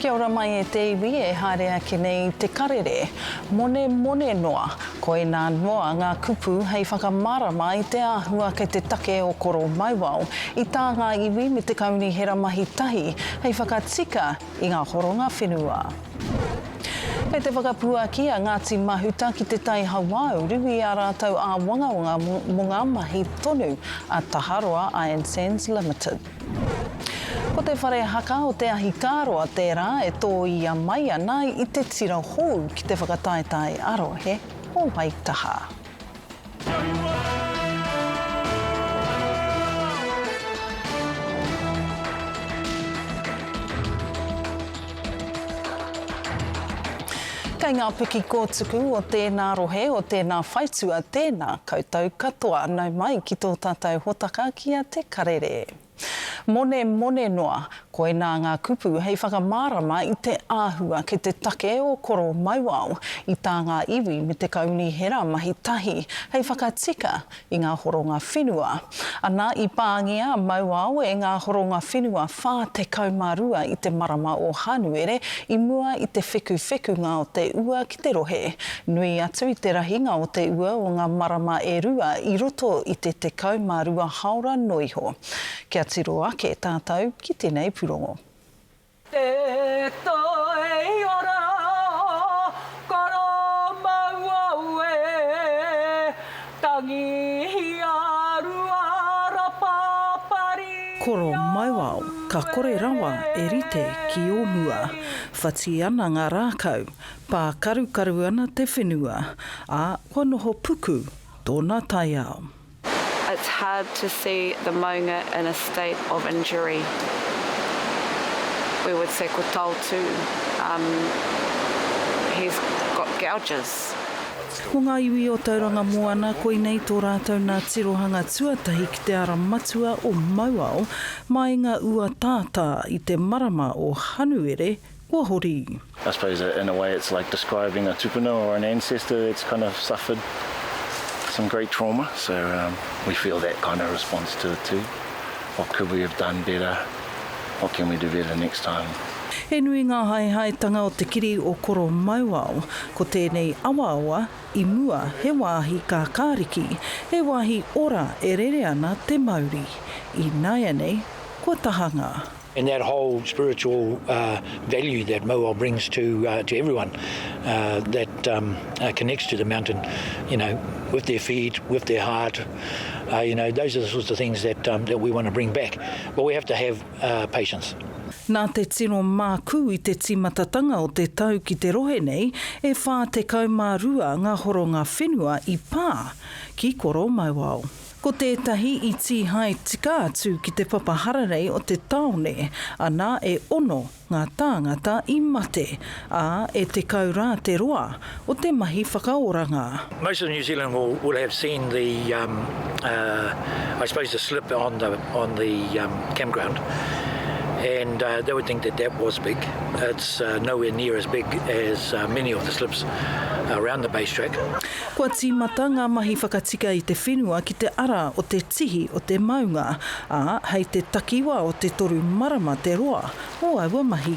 Kia ora mai e te iwi e haere ake nei i te karere. Monemone noa, koinā noa ngā kupu hei whakamārama i te āhua kei te take o Koromauao, i tā ngā iwi me te kaunihera mahi tahi hei whakatika i ngā horonga whenua. Kei te whakapuaki a Ngāti Mahuta ki Te Tai Hauāuru i ā rātou āwangawanga mō ngā mahi tonu a Taharoa Iron Sands Limited. Ko te whare haka o Te Ahikāroa tērā e tōia mai ana i te tira hou ki te whakataetae ā-rohe o Waitaha. Kei ngā piki kōtuku o tēnā rohe, o tēnā whaitua, tēnā koutou katoa. Nau mai ki tō tātou hotaka ki a Te Karere. Monemone noa, koinā ngā kupu hei whakamārama i te āhua ki te take o Koromauao, i tā ngā iwi me te kaunihera mahi tahi hei whakatika i ngā horonga whenua. Ana, i pāngia a Mauao e ngā horonga whenua 42 i te marama o Hānuere i mua i te whekuwhekunga o te ua ki te rohe. Nui atu i te rahinga o te ua o ngā marama e rua i roto i te 12 haora noa iho. Kia tiro ake tātou ki tenei purongo. Te tai ora karamaua e, tangihia ruarapa pari Koro mauao, ka kore rawa e rite ki o mua. Whati ana ngā rākau, pākarukaru ana te whenua, ā, kua noho puku tōna taiao. It's hard to see the maunga in a state of injury. We would say ko taotū, um, he's got gouges. Ko ngā iwi o Tauranga Moana, koinei tō rātou nā tirohanga tuatahi ki te ara matua o Mauao, mai ngā ua tātā i te marama o Hanuere kua hori. I suppose in a way it's like describing a tupuna or an ancestor that's kind of suffered some great trauma, so um, we feel that kind of response to it too. What could we have done better? What can we do better next time? He nui ngā haehaetanga o te kiri o Koromauao. Ko tēnei awaawa i mua he wāhi kākāriki, he wāhi ora e rere ana te mauri. Ināianei, kua tahanga. And that whole spiritual uh, value that Mauao brings to uh, to everyone uh, that um, uh, connects to the mountain, you know, with their feet, with their heart, uh, you know, those are the sorts of things that um, that we want to bring back. But we have to have uh, patience. Nā te tino mākū i te tīmatatanga o te tau ki te rohe nei, e 42 ngā horonga whenua i pā ki Koromauao. Ko tētahi i tīhae tika atu ki te papa hararei o te tāone, ana e ono ngā tāngata i mate, ā, e 10 rā te roa o te mahi whakaoranga. Most of New Zealand will will have seen the um uh I suppose the slip on the on the um campground and uh they would think that that was big. It's uh nowhere near as big as uh many of the slips around the base track. Kua tīmata ngā mahi whakatika i te whenua ki te ara o te tihi o te maunga, ā, hei te takiwā o te toru marama te roa o aua mahi.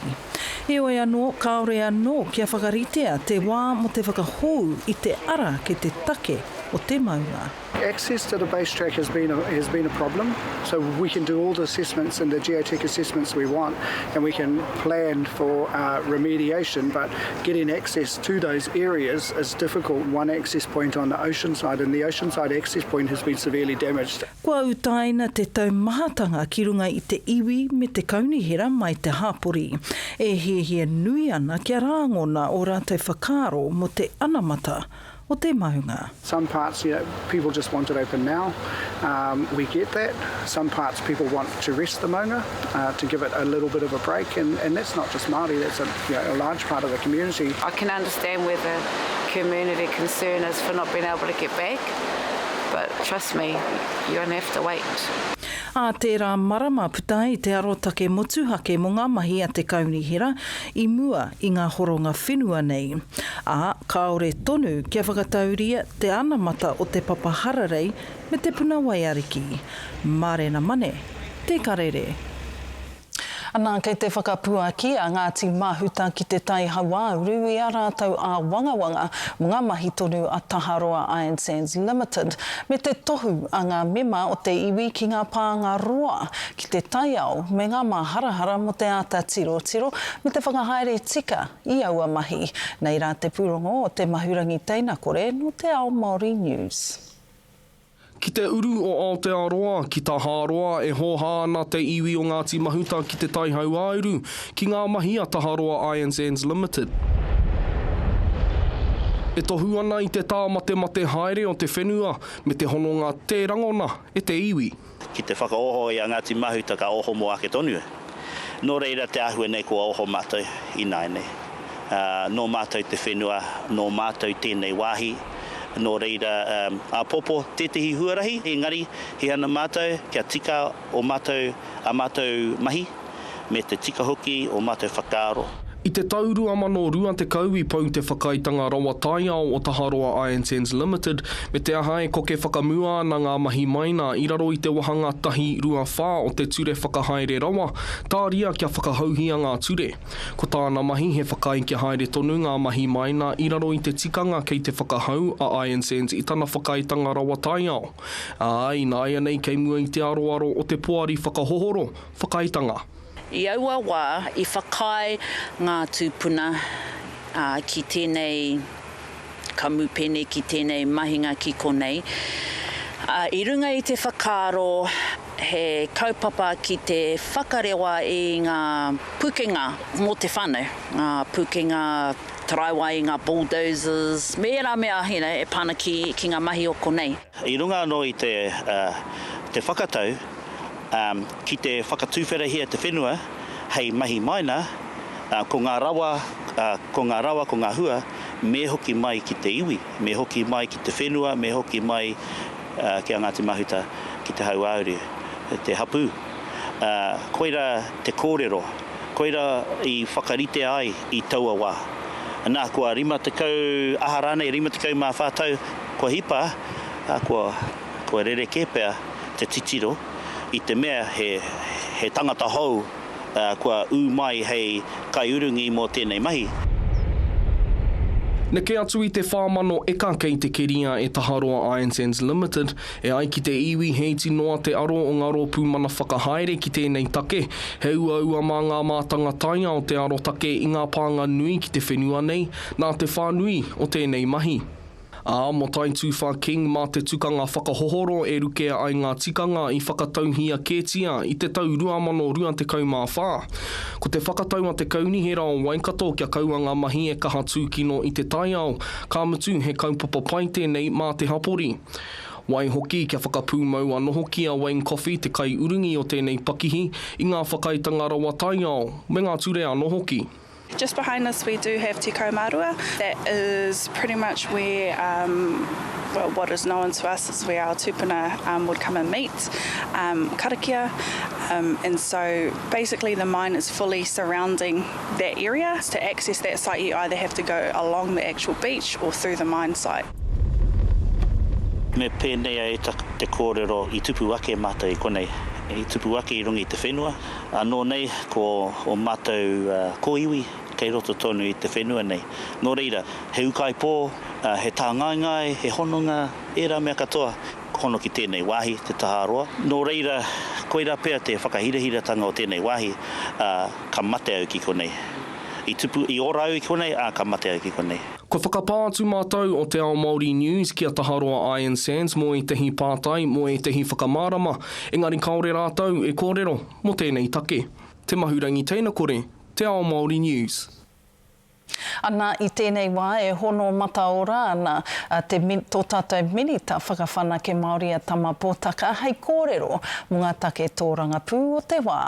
Heoi anō, kāore anō kia whakaritea te wā mō te whakahou i te ara ki te take o te maunga. Access to the base track has been a, has been a problem, so we can do all the assessments and the geotech assessments we want, and we can plan for uh, remediation, but getting access to those areas is difficult. One access point on the ocean side, and the ocean side access point has been severely damaged. Kua utaina te taumahatanga ki runga i te iwi me te kaunihera mai te hapori. E hiahia nui ana kia rāngona ō rātou whakaaro mō te anamata o te maunga. Some parts, you know, people just want it open now. Um, we get that. Some parts people want to rest the maunga, uh, to give it a little bit of a break, and, and that's not just Māori, that's a, you know, a large part of the community. I can understand where the community concern is for not being able to get back, but trust me, you're gonna have to wait. Ā tērā marama puta ai te arotake motuhake mō ngā mahi a te Kaunihera i mua i ngā horonga whenua nei, ā, kāore tonu kia whakatauria te anamata o te papa hararei me te puna waiariki. Mārena Mane, Te Karere. Ana, kei te whakapuaki a Ngāti Mahuta ki Te Tai Hauāuru i ā rātou āwangawanga mō ngā mahi tonu a Taharoa Iron Sands Limited me te tohu a ngā mema o te iwi ki ngā pānga roa ki te taiao me ngā māharahara mō te āta tirotiro me te whakahaere tika i aua mahi. Nei rā te pūrongo o Te Mahurangi Teinakore nō Te Ao Māori News. Ki te uru o Aotearoa, ki Tahāroa, e hōhā ana te iwi o Ngāti Mahuta ki Te Tai Hauāuru, ki ngā mahi a Taharoa Iron Sands Limited. E tohu ana i te tāmatemate haere o te whenua me te hononga tē rangona e te iwi. Ki te whakaoho i a Ngāti Mahuta ka oho mō ake tonu. Nō reira te āhua nei kua oho mātou ināianei. Nō mātou te whenua, nō mātou tēnei wāhi, nō reira āpōpō tētehi huarahi, engari he ana mātou kia tika o mātou, ā mātou mahi me te tika hoki o mātou whakaaro. I te tau 2020 i pau te whakaaetanga rawa taiao o Taharoa Iron Sands Limited, me te aha e koke whakamua ana ngā mahi maina i raro i te wahanga tahi 24 o te Ture Whakahaere Rawa, tāria kia whakahouhia ngā ture. Ko tāna mahi he whakaae kia haere tonu ngā mahi maina i raro i te tikanga kei te whakahou a Iron Sands i tana whakaaetanga rawa taiao. Ā, ināianei kei mua i te aroaro o te Poari Whakahohoro Whakaaetanga. I aua wā i whakaae ngā tūpuna ki tēnei kamupene, ki tēnei mahinga ki konei, i runga i te whakaaro he kaupapa ki te whakarewa i ngā pukenga mō te whānau, ngā pukenga taraiwa i ngā bulldozers me ērā mea you know, e pā ana ki, ki ngā mahi o konei. I runga anō i te, te whakatau, Ki te whakatuwherahia te whenua hei mahi maina, ko ngā rawa, ko ngā rawa, ko ngā hua, me hoki mai ki te iwi, me hoki mai ki te whenua, me hoki mai ki a Ngāti Mahuta, ki Te Hauāuru, te hapū. Koirā te kōrero, koirā i whakaritea ai i taua wā. Nā, kua 50, aha rānei, 54 tau kua hipa, kua, kua rerekē pea te titiro i te mea he, he tangata hou kua ū mai hei kaiurungi mō tēnei mahi. Neke atu i te 4,000 eka kei te keria e Taharoa Iron Sands Limited. E ai ki te iwi he iti noa te aro o ngā rōpū mana whakahaere ki tēnei take. He uaua mā ngā mātanga taiao te arotake i ngā pānga nui ki te whenua nei, nā te whānui o tēnei mahi. Ā, mō Taituwha King mā te tukanga whakahohoro e rukea ai ngā tikanga i whakatauhia kētia i te tau 2024. Ko te whakatau a te Kaunihera o Waikato kia kaua ngā mahi e kaha tūkino i te taiao, ka mutu he kaupapa pai tēnei mā te hapori. Waihoki, kia whakapūmau anō hoki a Wayne Coffey te kaiurungi o tēnei pakihi i ngā whakaaetanga rawa taiao me ngā ture anō hoki. Just behind us we do have Te Kaumarua. That is pretty much where, um, well, what is known to us is where our tupuna um, would come and meet, um, karakia. Um, and so basically the mine is fully surrounding that area. To access that site you either have to go along the actual beach or through the mine site. Me pēnei ai te kōrero i tupu ake mātou i konei, i tupu ake i runga i te whenua, Anō nei, ko ō mātou kōiwi kei roto tonu i te whenua nei. Nō reira, he ūkaipō, he tāngaengae, he hononga, ērā mea katoa, hono ki tēnei wāhi, Te Tahāroa. Nō reira, koirā pea te whakahirahiratanga o tēnei wāhi, ā, ka mate au ki konei. I tupu, i ora au i konei, ā, ka mate au ki konei. Kua whakapā atu mātou o Te Ao Māori News ki a Taharoa Iron Sands mō ētahi pātai, mō ētahi whakamārama, engari kāore rātou e kōrero mō tēnei take. Te Mahurangi Teinakore, Te Ao Māori News. Ana, i tēnei wā e hono mataora ana te tō tātou Minita Whakawhanake Māori a Tama Potaka hei kōrero mō ngā take tōrangapū o te wā.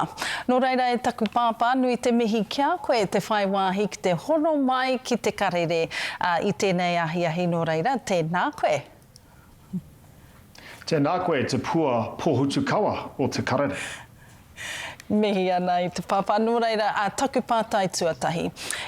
Nō reira e taku pāpā, nui te mihi ki a koe te whai wāhi ki te hono mai ki te karere i tēnei ahiahi nō reira, tēnā koe. Tēnā koe te pua pohutukawa o te karere. Mihi ana i te pāpā. Nō reira, a taku pātai tuatahi.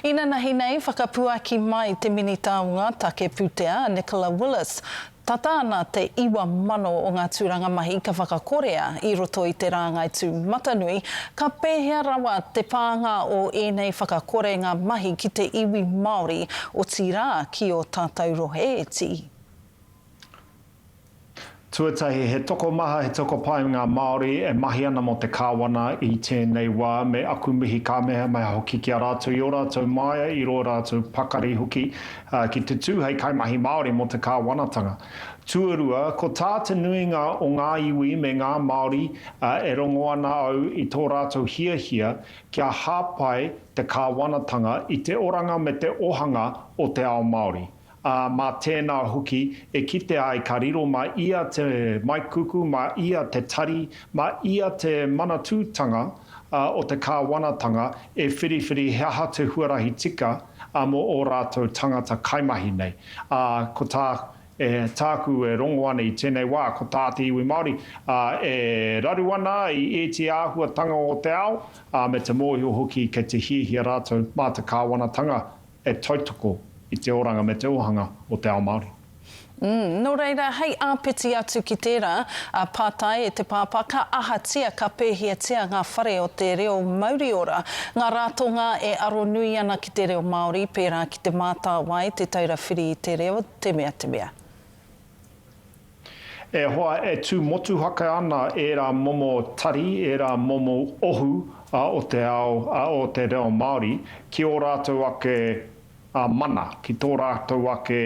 Inanahi nei, whakapuaki mai te Minita o ngā Take Pūtea, a Nicola Willis. Tata ana te 9,000 o ngā tūranga mahi ka whakakorea i roto i te rāngai tūmatanui, ka pēhea rawa te pānga o ēnei whakakorenga mahi ki te iwi Māori, otirā ki ō tātou rohe iti? Tuatahi, he tokomaha, he tokopae ngā Māori e mahi ana mō te Kāwana i tēnei wā, me aku mihi kāmehameha hoki ki a rātou i ō rātou māia, i rō rātou pakari hoki ki te tū hei kaimahi Māori mō te Kāwanatanga. Tuarua, ko tā te nuinga o ngā iwi me ngā Māori e rongo ana au i tō rātou hiahia kia hāpai te Kāwanatanga i te oranga me te ohanga o te ao Māori. ā, mā tēnā hoki e kite ai ka riro mā ia te maikuku, mā ia te tari, mā ia te manatūtanga o te kāwanatanga e whiriwhiri he aha te huarahi tika mō ō rātou tangata kaimahi nei. Ā, ko tā, e, tāku e rongo ana i tēnei wā, ko tā te iwi Māori, ā, e raru ana i ēti āhuatanga o te ao, ā, me te mōhio hoki kei te hiahia rātou mā te kāwanatanga e tautoko i te oranga me te ohanga o te ao Māori. Mm, nō reira, hei āpiti atu ki tērā, a pātai e te Pāpā, ka ahatia, ka pēhiatia ngā whare o te reo mauriora, ngā ratonga e aro nui ana ki te reo Māori, pērā ki Te Mātāwai, Te Taura Whiri i te Reo, te mea, te mea. E hoa, e tū motuhake ana ērā momo tari, ērā momo ohu o te ao, o te reo Māori, ki ō rātou ake mana, ki tō rātou ake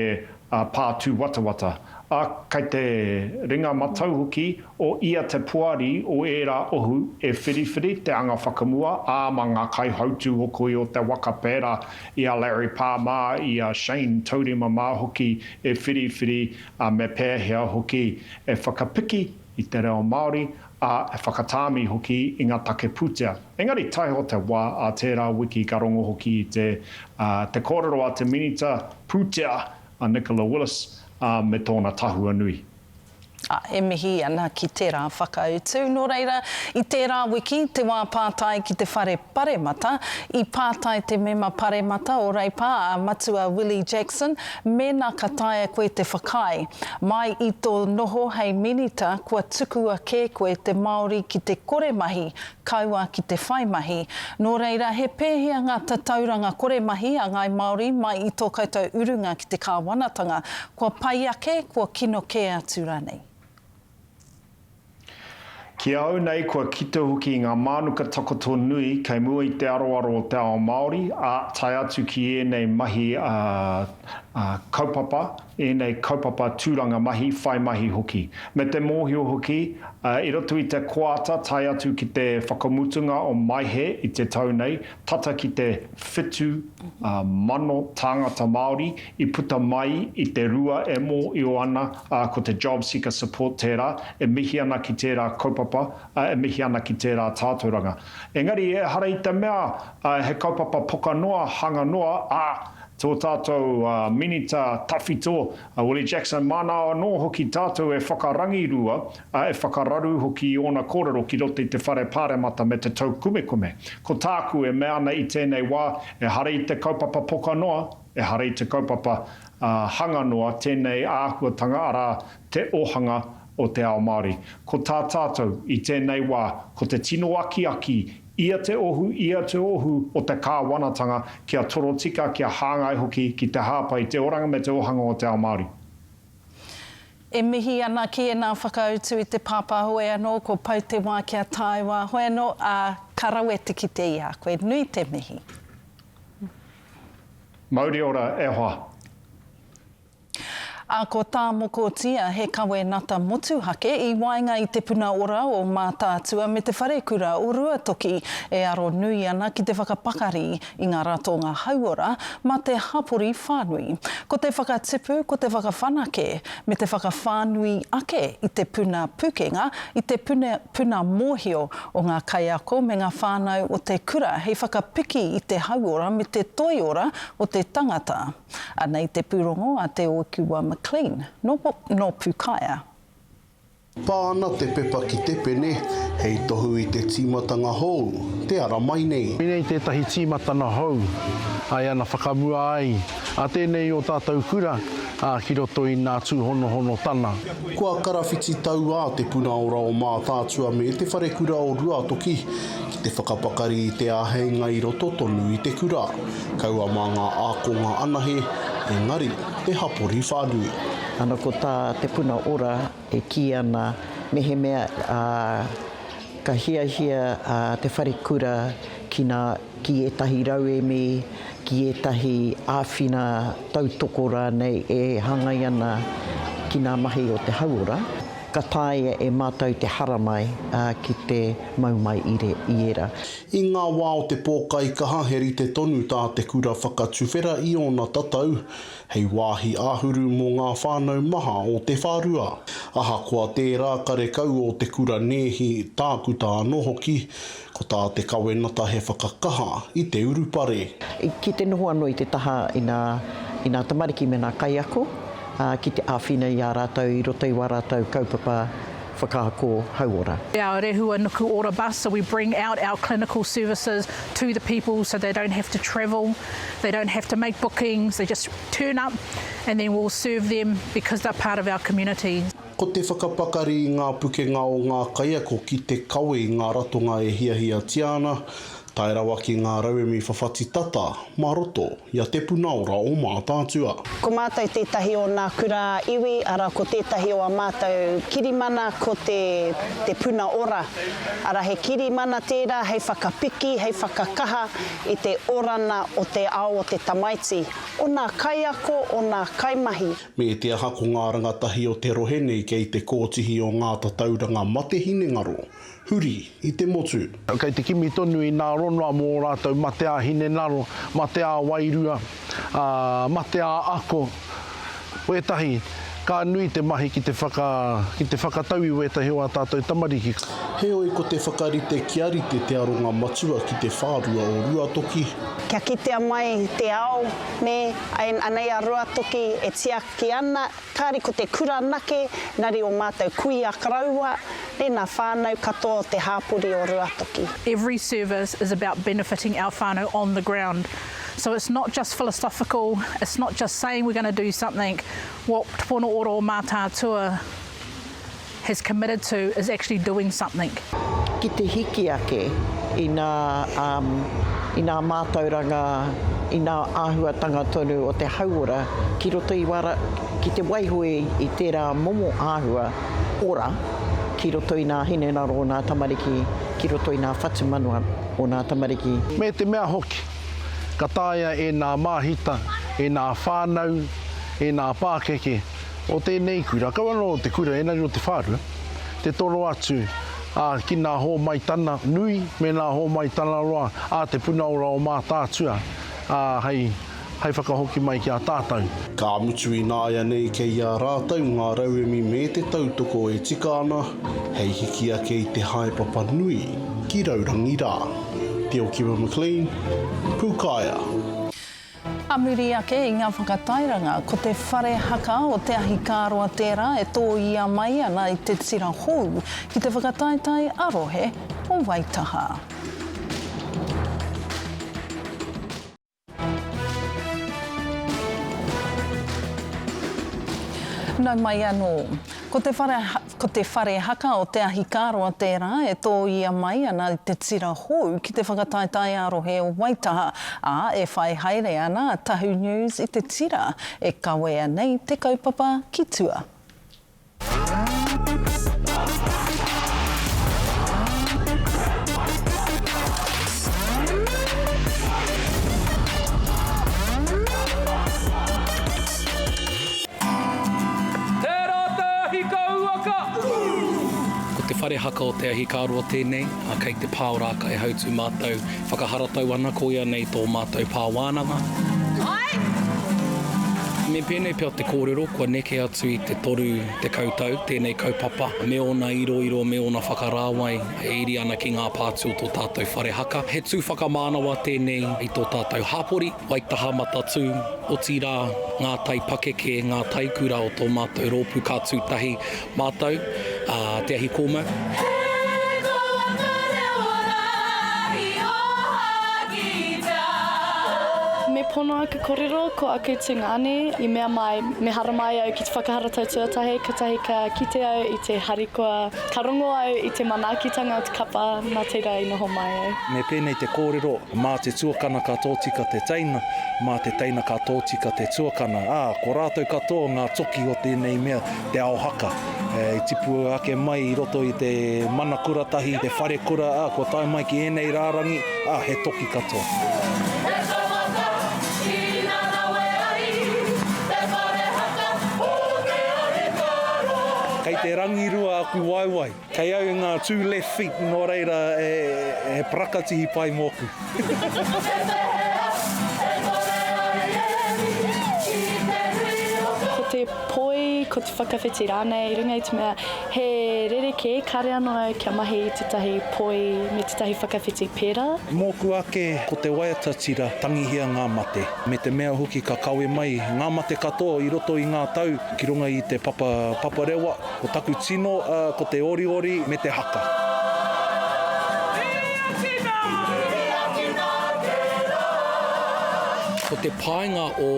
pā tūwatawata. Ā, kei te ringa matau hoki o ia te poari o ērā ohu e whiriwhiri te anga whakamua, ā, mā ngā kaihautū hoki o te waka pērā i a Larry Parr mā, i a Shane Taurima mā hoki e whiriwhiri ā, me pēhea hoki e whakapiki i te reo Māori, ā, e whakatāmi hoki i ngā take pūtea. Engari taiho te wā, ā tērā wiki ka rongo hoki i te, ā, te kōrero a te Minita Pūtea, a Nicola Willis, ā, me tōna tahua nui. Ā, e mihi ana ki tērā whakautu. Nō reira, i tērā wiki, te wā pātai ki te whare paremata, i pātai te mema paremata o Reipa, a Matua Willie Jackson, mēnā ka taea koe te whakaae. Mai i tō noho hei Minita, kua tukua kē koe te Māori ki te kore mahi, kaua ki te whai mahi. Nō reira, he pēhea ngā tatauranga kore mahi a Ngāi Māori mai i tō koutou urunga ki te kāwanatanga? Kua pai ake, kua kino kē atu rānei? Ki a au nei kua kite hoki i ngā mānuka takoto nui kei mua i te aroaro o te ao Māori, ā, tae atu ki ēnei mahi kaupapa, ēnei kaupapa tūranga mahi, whai mahi hoki. Me te mōhio hoki, i roto i te koata tae atu ki te whakamutunga o Maehe i te tau nei, tata ki te 7,000 tāngata Māori i puta mai i te rua e mōio ana, ā, ko te JobSeeker Support tērā, e mihi ana ki tērā kaupapa, ā, e mihi ana ki tērā tātauranga. Engari ehara i te mea, ā, he kaupapa poka noa, hanga noa, ā, tō tātou Minita tawhito, a Willie Jackson, māna anō hoki tātou e whakarangirua, ā, e whakararu hoki i ōna kōrero ki roto i te Whare Pāremata me te taukumekume. Ko tāku e mea ana i tēnei wā, ehara i te kaupapa poka noa, ehara i te kaupapa hanga noa tēnei āhuatanga, arā, te ohanga o te ao Māori. Ko tā tātou i tēnei wā, ko te tino akiaki ia te ohu, ia te ohu o te kāwanatanga kia torotika, kia hāngai hoki ki te hāpai i te oranga me te ohanga o te ao Māori. E mihi ana ki ēnā whakautu i te pāpā hoi anō, kua pau te wā kia tāua hoi anō, ā, ka rawe te kite i a koe. Nui te mihi. Mauri ora e hoa. Ā, ko tā Mokotia he kawenata motuhake i waenga i Te Puna Ora o Mātaatua me Te Wharekura o Ruatoki e aro nui ana ki te whakapakari i ngā ratonga hauora mā te hapori whānui. Ko te whakatipu, ko te whakawhanake me te whakawhānui ake i te puna pukenga, i te puna, puna mōhio o ngā kaiako me ngā whānau o te kura hei whakapiki i te hauora me te toiora o te tangata. Anei te pūrongo a Te Okiwa McLean, nō, nō Pūkaea. Pā ana te pepa ki te pene, Hei tohu i te tīmatanga hou, te ara mai nei. Koinei tētahi tīmatana hou e ana whakamua ai a tēnei o tātou kura ki roto i nā tūhonohonotana. Kua karawhiti tauā Te Puna Ora o Mātaatua me Te Wharekura o Ruatoki ki te whakapakari i te āheinga i roto tonu i te kura, kaua mā ngā ākonga anahe, engari te hapori whānui. Ana ko tā Te Puna Ora e kī ana mehemea ka hiahia te wharekura ki nā, ki ētahi rauemi, ki ētahi āwhina tautoko rānei e hāngai ana ki nā mahi o te hauora, ka taea e mātou te haramai ki te mau mai i ērā. I ngā wā o te pōkaikaha he rite tonu tā te kura whakatuwhera i ōna tatau hei wāhi āhuru mō ngā whānau maha o te whārua. Ahakoa tērā karekau ō te kura nēhi, tākuta anō hoki, ko tā te kawenata he whakakaha i te urupare. Ki te noho anō i te taha i ngā, i ngā tamariki me ngā kaiako, ā, ki te āwhina i a rātou i roto i wā rātou kaupapa whakaako hauora. Our Rehua Nuku Ora bus, so we bring out our clinical services to the people so they don't have to travel, they don't have to make bookings, they just turn up and then we'll serve them because they're part of our community. Ko te whakapakari i ngā pukenga o ngā kaiako ki te kawe i ngā ratonga e hiahiatia ana, tae rawa ki ngā rauemi whawhati tata mā roto i a Te Puna Ora o Mātaatua. Ko mātou tētahi o nā kura ā-iwi, arā, ko tētahi o a mātou kirimana ko te Te Puna Ora. Arā, he kirimana tērā hei whakapiki, hei whakakaha i te orana o te ao o te tamaiti, o nā kaiako, o nā kaimahi. Me te aha ko ngā rangatahi o te rohe nei kei te kōtihi o ngā tatauranga mate hinengaro huri i te motu. Kei te kimi tonu i nā ronoa mō ō rātou mate ā-hinengaro, mate ā-wairua, ā, mate ā-ako. Wētahi, ka nui te mahi ki te whaka, ki te whakatau i wētahi o ā tātou tamariki. Heoi ko te whakarite kia rite te aronga matua ki te whārua o Ruatoki. Kia kitea mai te ao, nē, anei a Ruatoki e tiaki ana, Kāre ko te kura anake, engari o mātou kuia koroua, me nā whānau katoa o te hāpori o Ruatoki. Every service is about benefiting our whānau on the ground. So it's not just philosophical, it's not just saying we're going to do something, what Te Pono Ora o Mātaatua has committed to is actually doing something. Ki te hiki ake i nā, i nā mātauranga, i nā āhuatanga tonu o te hauora ki roto i wā, ki te waiho i tērā momo āhua ora ki roto i nā hinengaro o nā tamariki, ki roto i nā whatumanawa o nā tamariki. Me te mea hoki, ka taea e nā māhita, e nā whānau, e nā pākeke, o tēnei kura, kaua anō o te kura, engari o te whārua, te toro atu, ā, ki nā hōmaitana nui me nā hōmaitana roa a Te Puna Ora o Mātaatua, ā, hei, hei whakahoki mai ki a tātou. Ka mutu ināianei kei a rātou ngā rauemi me te tautoko e tika ana hei hiki ake i te haepapa nui ki raurangi rā. Te Okiwa McLean, Pūkaea. A muri ake i ngā whakatairanga, ko te whare haka o Te Ahikāroa tērā e tōia mai ana i te tira hou ki te whakataetae a-rohe o Waitaha. Nau mai anō. Ko te whare, ko te whare haka o Te Ahikāroa tērā e tōia mai ana i te tira hou ki te whakataetae ā-rohe o Waitaha, ā, e whai haere ana a Tahu News i te tira e kawea nei te kaupapa ki tua. Tērā te ahi ka uaka! Ko te whare haka o Te Ahikāroa tēnei, ā, kei te pā o Rākaihautū mātou whakaharatau ana, koia nei tō mātou pā wānanga. Me pēnei pea te kōrero, kua neke atu i te 30 tau tēnei kaupapa me ōna iroiro, me ōna whakarāwai e iri ana ki ngā pātū o tō tātou whare haka. He tū whakamānawa tēnei i tō tātou hāpori. Waitaha Matatū, otirā, ngā taipakeke, ngā taikura o tō mātou rōpū ka tū tahi mātou, a Te Ahi Kōmau. pono aku korero, ko aku tungane i mea mai me haramai au ki te whakaharatau tuatahi, katahi ka kite au i te harikoa, ka rongo au i te manaakitanga o te kapa, na tera i noho mai au. Me pēnei te kōrero, mā te tuakana ka tōtika te teina, mā te teina ka tōtika te tuakana, ā, ko rātou katoa ngā toki o tēnei mea, te ao haka. I tipu ake mai i roto i te mana kura tahi, te whare kura, ā, kua tae mai ki ēnei rārangi, ā, he toki katoa. He tangata ina nawe ai te whare haka o te ahikāroa. Kei te rangirua aku waewae. Kei au ngā two left feet, nō reira he parakatihi pai mōku. Ko te poi, ko te whakawhiti rānei i runga i te mea he rerekē, kāre anō au kia mahi i tētahi poi me tētahi whakawhiti pērā. Mōku ake, ko te waiata tira, tangihia ngā mate. Me te mea hoki ka kawe mai ngā mate katoa i roto i ngā tau ki runga i te papa paparewa. Ko taku tino, ko te oriori me te haka. Ko te painga o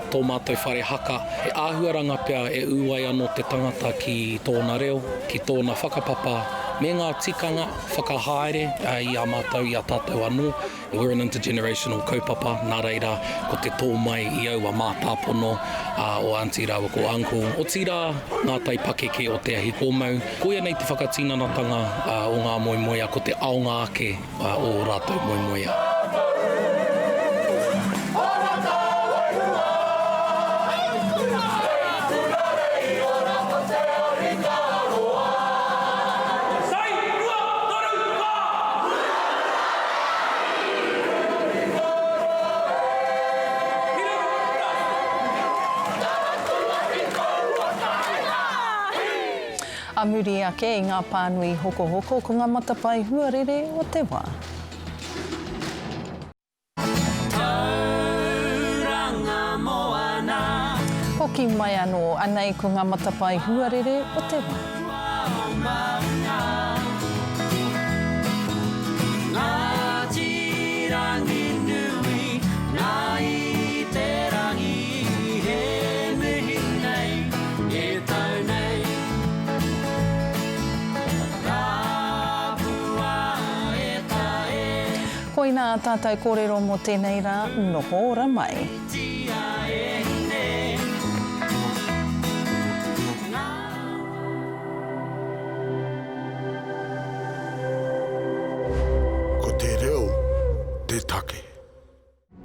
tō mātou whare haka, he āhuaranga pea e ū ai anō te tangata ki tōna reo, ki tōna whakapapa, me ngā tikanga whakahaere i a mātou, i a tātou anō. We're an intergenerational kaupapa, nā reira, ko te tō mai i aua mātāpono o Aunty rāua ko Uncle, otirā, ngā taipakeke o Te Ahi Kōmau. Koia nei te whakatinanatanga o ngā moemoeā, ko te aonga ake o ō rātou moemoeā. A muri ake i ngā pānui hokohoko ko ngā matapae huarere o te wā. Tauranga moana. Hoki mai anō, anei ko ngā matapae huarere o te wā. Ngāti Ranginui, Ngāi Te Rangi, he mihi nei, e tau nei. Rapua e ta e. Koinā tātou kōrero mō tēnei rā, noho ora mai.